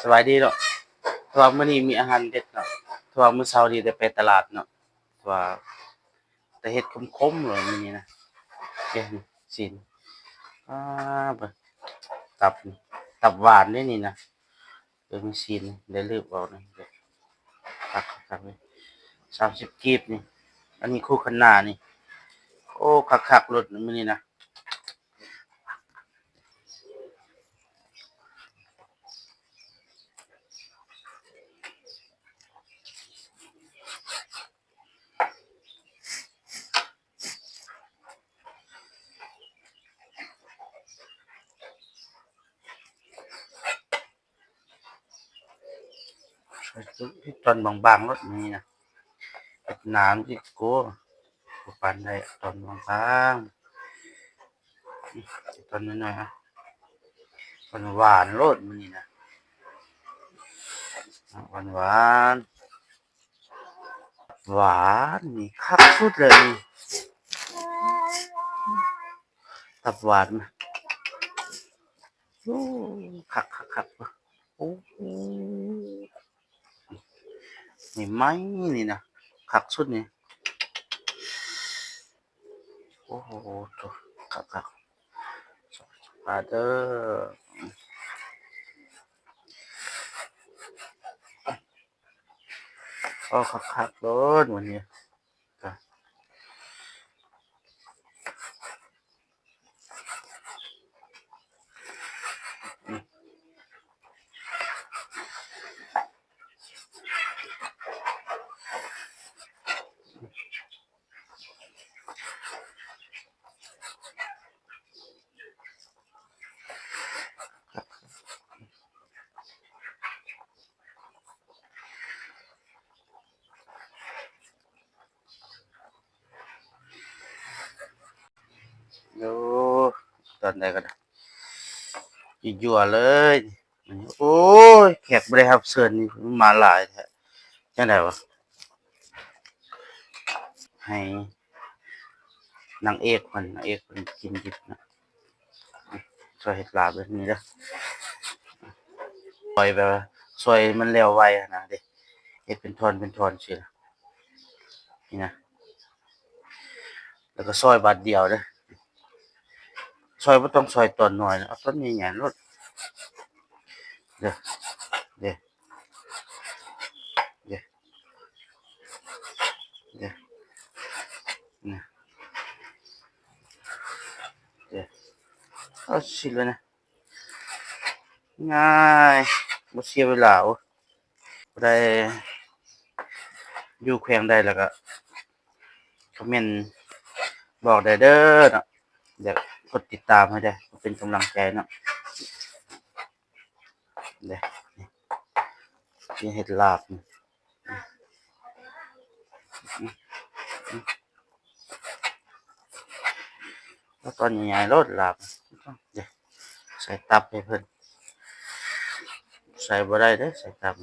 ສະບາຍດີເນາະ. ຖືວ່າມື້ນີ້ມີອາຫານເດັດເນາະ. ຖືວ່າມື້ເຊົ້ານີ້ໄດ້ໄປຕະຫຼາດເນາະ. ຖືວ່າແຕ່ເຮັດຂົມໆເລີຍມື້ນີ້ນະ. ເດ້ ຊີ້ນ ອາ ເບິ່ງ ຕັບ ຕັບຫວານເດ້ນີ້ນະ. ເບິ່ງຊີ້ນ ໄດ້ລືບເອົານະ. ຄັກໆໆເລີຍ ສາມສິບກີບນີ້. ອັນນີ້ຄູ່ຄະນ້ານີ້. ໂອ້ ຄັກໆໂລດມື້ນີ້ນະ. ເຮັດຕອນບາງໆໂລດນີ້ນະ. ເຮັດໜາມັນຊິໂກ ບໍ່ປານໃດ. ຕອນບາງໆ ຕອນນ້ອຍໆ ຫວານໆໂລດມື້ນີ້ນະ. ຫວານໆ ຫວານນີ້ຄັກສຸດເລີຍນີ້. ຕັບຫວານ ໂອ້ ຄັກໆໆ. ໂອ້ ນີ້ໃໝ່ນີ້ນະ ຄັກສຸດນີ້. ໂອ້ໂຫ ໂທ້ ຄັກໆ ປາເດີ. ໂອ້ ຄັກໆໂລດມື້ນີ້. ໂອ້ ຕອນໃດກໍໄດ້ ຢູ່ເລີຍ. ໂອ້ຍ ແຂກບໍ່ໄດ້ຮັບເຊີນນີ້ ມາຫຼາຍແທ້ ຈັ່ງໃດວະ. ໃຫ້ນາງເອກເພິ່ນ ນາງເອກເພິ່ນກິນດິບນະ. ຊ່ອຍເຮັດລາບແບບນີ້ເດີ ຊ່ອຍແບບວ່າ ຊ່ອຍມັນແລ້ວໄວຫັ້ນນະເດ້. ເຮັດເປັນທ່ອນເປັນທ່ອນຊີ້ນະ ນີ້ນະ. ແລ້ວກໍຊອຍບາດດຽວເດີ ຊອຍບໍ່ຕ້ອງຊອຍຕອນນ້ອຍນະ ເອົາຕອນໃຫຍ່ໆໂລດ ເດີ ເດີ ເດີ ເດີ ນີ້ ເດີ ເອົາຊີ້ນເລີຍນະ. ງ່າຍ ບໍ່ເສຍເວລາ. ໂອ້ ຜູ້ໃດຢູ່ແຂວງໃດແລ້ວກໍຄອມເມັນບອກໄດ້ເດີເນາະ. ຢາກກົດຕິດຕາມໃຫ້ແດ່ ເພື່ອເປັນກຳລັງໃຈເນາະ. ເດ້ ຊິເຮັດລາບ ເອົາຕອນໃຫຍ່ໆໂລດລາບ. ເດ້ ໃສ່ຕັບໃຫ້ເພິ່ນ ໃສ່ບໍ່ໄດ້ເດ້ ໃສ່ຕັບ.